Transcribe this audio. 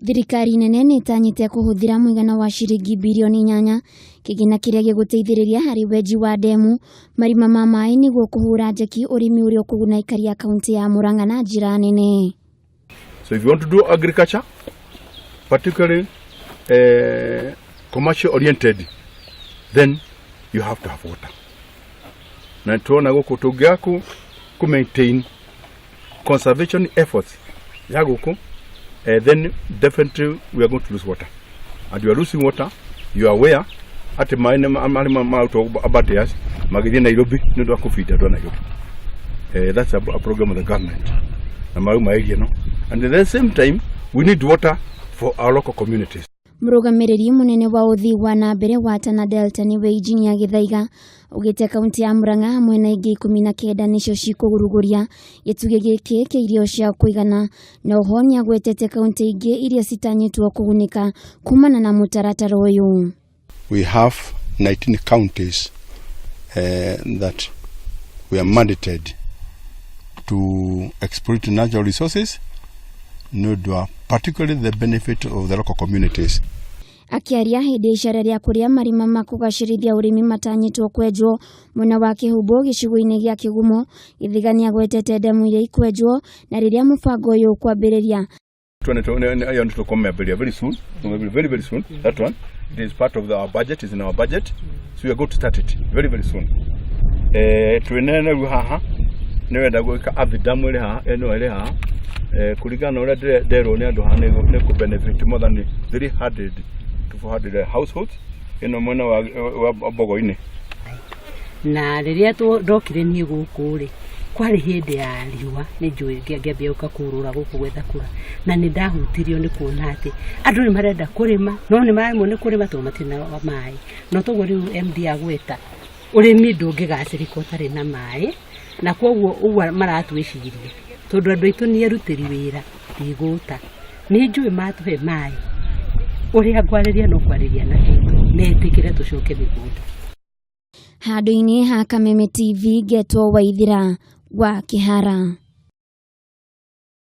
Thirikari nene nĩ ĩtanyĩte kũhũthĩra mũigana wa ciringi birioni 8 kĩgĩna kĩrĩa gĩgũteithĩrĩria harĩ wenji wa ndemu, marima ma maĩ nĩguo kũhũra njeki ũrĩmi ũrĩa ũkũguna aikari a kaunti ya Murang'a na njĩra nene. So if you want to do agriculture, particularly commercial oriented, then you have to have water. Na tuona gũkũ tũngĩaga ku maintain conservation efforts ya gũkũ, then definitely we are going to lose water. And you are losing water, you are aware atĩ maĩ nĩ marĩ marutwo Aberdares magĩthiĩ Nairobi nĩ ũndũ wa kũbinda andũ a Nairobi. That's a program of the government. Na mauma area no. And at the same time, we need water for our local communities. Mũrũgamĩrĩri mũnene wa ũthii wa na mbere wa Tana Delta nĩwe Injinia Gĩthaiga augĩte kaunti ya Murang'a hamwe na ingĩ 19 nĩcio cikũrugũria gĩtugĩ gĩkĩ kĩa irio cia kũigana, na oho nĩagwetete kaunti ingĩ iria citanyĩtwo kũgunĩka kumana na mũtaratara ũyũ. We have 19 counties that we are mandated to exploit natural resources, no doubt, particularly the benefit of the local communities. Akĩaria hĩndĩ ya icera rĩa kũrĩa marima ma kũgacĩrithia ũrĩmi matanyĩtwo kwenjwo mwena wa Kĩhumbu gĩcigo-inĩ gĩa Kĩgumo, Gĩthiga nĩagwetete ndemu iria ikwenjwo na rĩrĩa mũbango ũyũ ũkwambĩrĩria. Ĩyo nĩ tũkũmĩambĩrĩria very soon, very very soon. That one, it is part of our budget, is in our budget, so we are going to start it very very soon. Twĩnene rĩu haha nĩ wenda gwĩka Athi Dam ĩrĩ haha, ĩno ĩrĩ haha, kũringana na ũrĩa nderwo nĩ andũ haha, nĩ kũ benefit more than 300 to 400 households ĩno mwena wa Mbogo-inĩ. Na rĩrĩa ndokire niĩ gũkũ rĩ, kwarĩ hĩndĩ ya riũa, nĩ njũĩ ngĩambia gũka kũrũra gũkũ gwetha kura, na nĩ ndahutirio nĩ kuona atĩ andũ nĩ marenda kũrĩma no nĩ maremwo nĩ kũrĩma tondũ matirĩ na maĩ. No toguo rĩu MD agweta ũrĩmi ndũngĩgacĩrĩka ũtarĩ na maĩ, na koguo ũguo maratwĩciria tondũ andũ aitũ nĩ erutĩri wĩra ndigũta nĩ njũĩ matũhe maĩ ũrĩa ngwarĩria no kwarĩria na andũ metĩkĩre tũcoke mĩgũnda. Handũ-inĩ ha Kameme TV, ngetwo Waithira wa Kĩhara.